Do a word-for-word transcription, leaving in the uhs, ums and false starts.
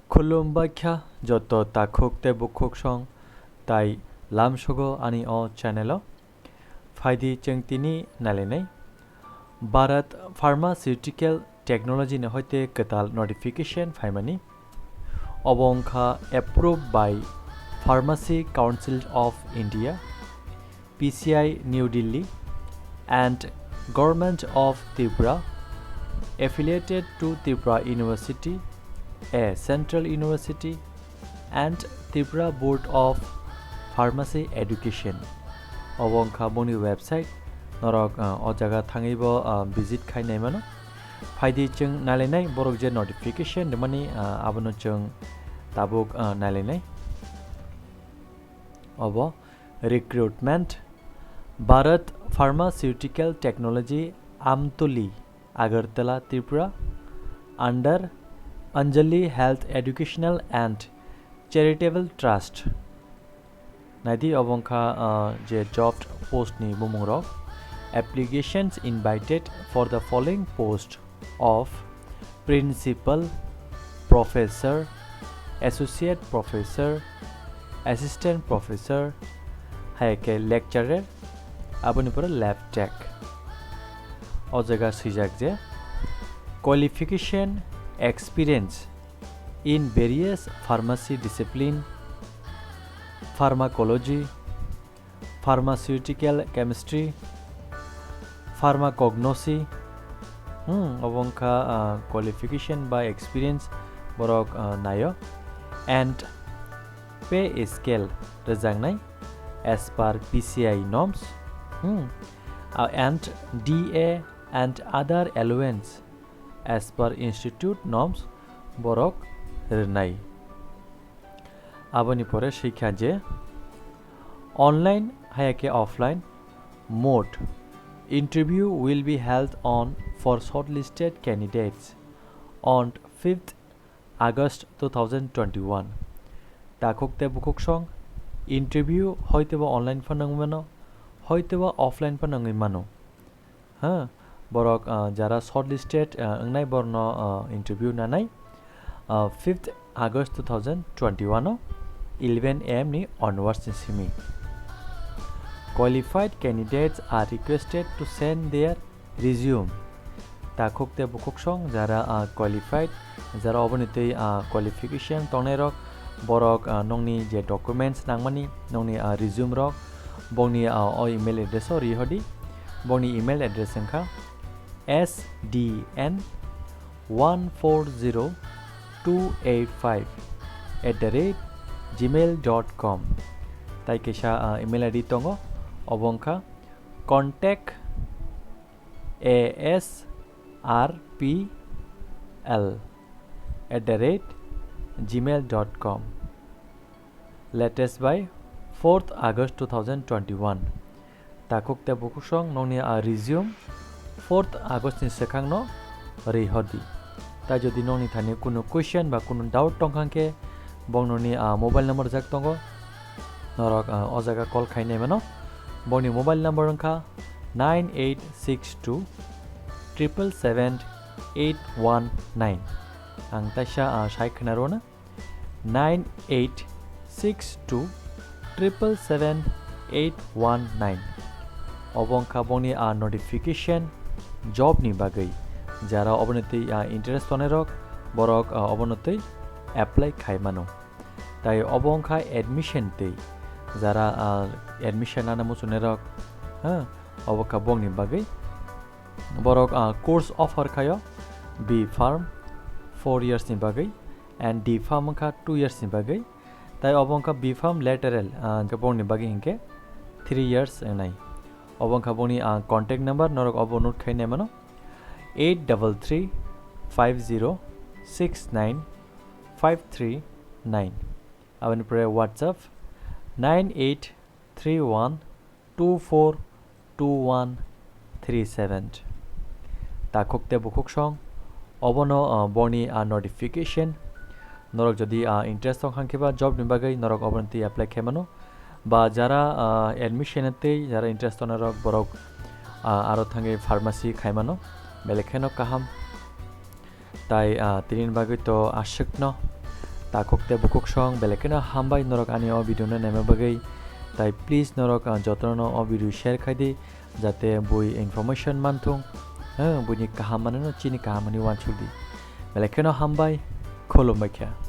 Khulumbai kha joto takhuk tei bukhuk song tai lamsogo ani o channel o. Phaidi chwng tini nailainai. Bharat Pharmaceutical Technology ni hoite kwtal notification phaimani. Obo wngkha approved by Pharmacy Council of India, P C I New Delhi, and Government of Tripura, affiliated to Tripura University, a central university, and Tripura Board of Pharmacy Education. Obo wngkha boni website, norok, ah, o jaga thangwi bo, ah, visit khai nai mano. Phaidi chwng nailainai borok je notification rwmani, ah, abono chwng tabuk, ah, nailainai. Obo recruitment, Bharat Pharmaceutical Technology, Amtuli, Agartala, Tripura, under Anjali Health Educational and Charitable Trust. Naidi obo wngkha, ah, je job post ni bumung rok. Applications invited for the following post of principal, professor, associate professor, assistant professor, hai khe lecturer, aboni pore lab tech. O jaga swijak je qualification, experience in various pharmacy discipline, pharmacology, pharmaceutical chemistry, pharmacognosy, hmm, obo wngkha, ah, qualification ba experience borok, ah, naio, and pay scale rwjaknai as per P C I norms, hmm, ah, and D A and other allowance as per institute norms borok rwnai. Aboni pore swikha je online hai khe offline mode interview will be held on for shortlisted candidates on fifth August two thousand twenty-one. Takhuk tei bukhuk song interview hoitebo online pha nangwi mano, hoitebo offline pha nangwi mano. Ha, borok, ah, jara shortlisted, ah, wngnai borno, ah, interview nanai, ah, fifth August two thousand twenty-one o eleven A M ni onwards ni simi. Qualified candidates are requested to send their resume. Takhuk tei bukhuk song jara, ah, qualified, jara oboni tei, ah, qualification tongnai rok, borok, ah, nongni je documents nangmani, nongni, ah, resume rok, bongni, ah, o email address o ri hodi. Bongni email address wngkha S D N one four zero two eight five at the rate gmail dot com. Tai kaisa, ah, email I D tongo, obo wngkha contact A S R P L at the rate gmail dot com. Latest by fourth August two thousand twenty-one. Takhuk tei bukhuk song nongni a resume fourth August ni swkang no ri hodi. Tai jodi nongni thani kunu question ba kunu doubt tongkha khe, bong noni a mobile number jak tongo, norok, ah, o jaga call khai nai mano. Bongni mobile number wngkha nine eight six two triple seven eight one nine. Ang taisa, ah, sai khna rwo na, nine eight six two triple seven eight one nine. Obo wngkha bongni, ah, notification job ni bagwi. Jara oboni twi, ah, interest tongnai rok, borok, ah, obono twi apply khai mano. Tai obo wngkha admission tei jara, ah, admission nana muchunai rok, ha, obo kha bongni bagwi. Borok, ah, course offer khaio B Pharm four years ni bagwi and D Pharm wngkha two years ni bagwi. Tai obo wngkha B Pharm lateral, ah, hwnkhe bongni bagwi hinkhe three years wngnai. Obo wngkha bongni, ah, contact number, norok obo note khai nai mano, eight double three five zero six nine five three nine. Aboni pore WhatsApp nine eight three one two four two one three seven. Takhuk tei bukhuk song, obono, ah, boni, ah, notification. Norok jodi, ah, interest tong kha khe ba job ni bagwi norok obono twi apply khai mano. Ba jara, ah, admission tei jara interest tongnai rok borok, ah, aro thangwi pharmacy khai mano. Belai kheno kaham. Tai, ah, tini bagwi to aswkno. Takhuk tei bukhuk song, belai kheno hambai norok ani o video no naima bagwi. Tai please norok, ah, jotono o video share khai di, jate bui information manthung, eh, buini kaham manwi no chini kaham hwnwi uansuk di. Belai kheno hambai, khulumbai kha.